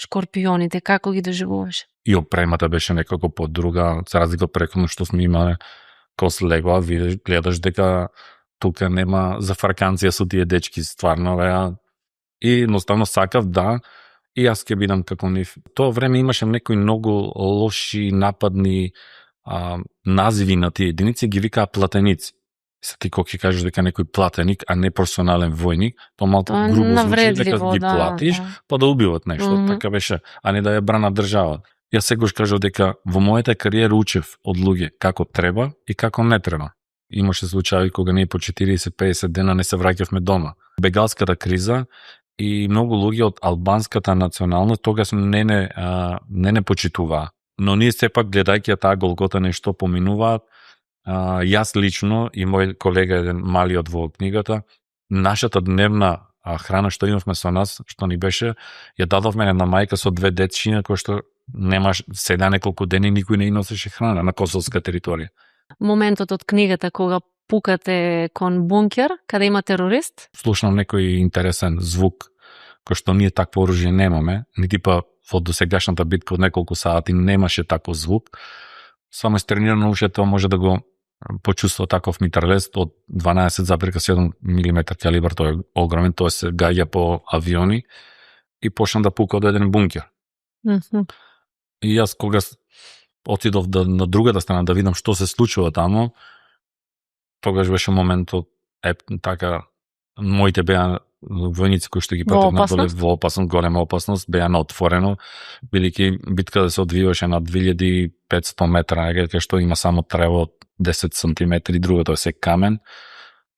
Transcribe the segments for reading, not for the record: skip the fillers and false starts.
шкорпионите, како ги доживуваш? И опремата беше некако подруга, за разлика од претходно што сме имале, кога се легла, видиш, гледаш дека тука нема зафрканција со тие дечки, стварно, и едноставно сакав да, и јас ќе бидам како нив. Тоа време имаше некои многу лоши, нападни називи на тие единици, ги викаа платеници. Се ти кога ќе кажеш дека некој платеник, а не професионален војник, тоа малку грубо звучи, дека ги платиш, па да убиват нешто, така беше, а не да ја брана држава. Јас секогаш кажав дека во мојата кариера учев од луѓе како треба и како не треба. Имаше случаи кога ние по 40-50 дена не се враќавме дома. Бегалската криза и многу луѓе од албанската националност тогаш не почитуваа. Но ние сепак гледајќи таа голгота нешто поминуваат, јас лично и мој колега еден малиот во книгата, нашата дневна храна што имавме со нас, што ни беше, ја дадовме една мајка со 2 дечиња кој што немаш седа неколку дени никој не носеше храна на косовска територија. Моментот од книгата кога пукате кон бункер, каде има терорист? Слушнам некој интересен звук, кој што ние такво оружје немаме, нити па во досегашната битка од неколку сати немаше таков звук. Само стренирано ушето може да го почувствува таков митралез од 12,7 мм калибар, тој е огромен, тоа се гаѓа по авиони и почна да пука од еден бункер. И јас кога отидов на другата страна да видам што се случува таму, тогаш беше моментот, така, моите беа војници кои што ги патекнат во опасност, голема опасност, беа на отворено, бидејќи битка да се одвиваше на 2500 метра, кај што има само трево од 10 сантиметри, другото е се камен,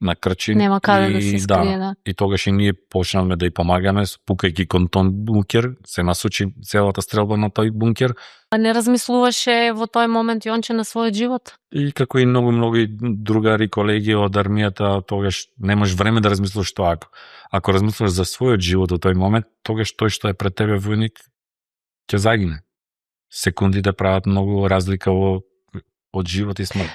на крчин. Нема каде да се скрие, да. И тогаш и ние почнавме да ја помагаме, пукајќи кон тон бункер, се насочи целата стрелба на тој бункер. А не размислуваше во тој момент Јонче на својот живот? И како и многу другари, колеги од армијата, тогаш немаш време да размислуваш тоа. Ако размислуваш за својот живот во тој момент, тогаш тој што е пред тебе војник ќе загине. Секундите прават многу разлика од живот и смрт.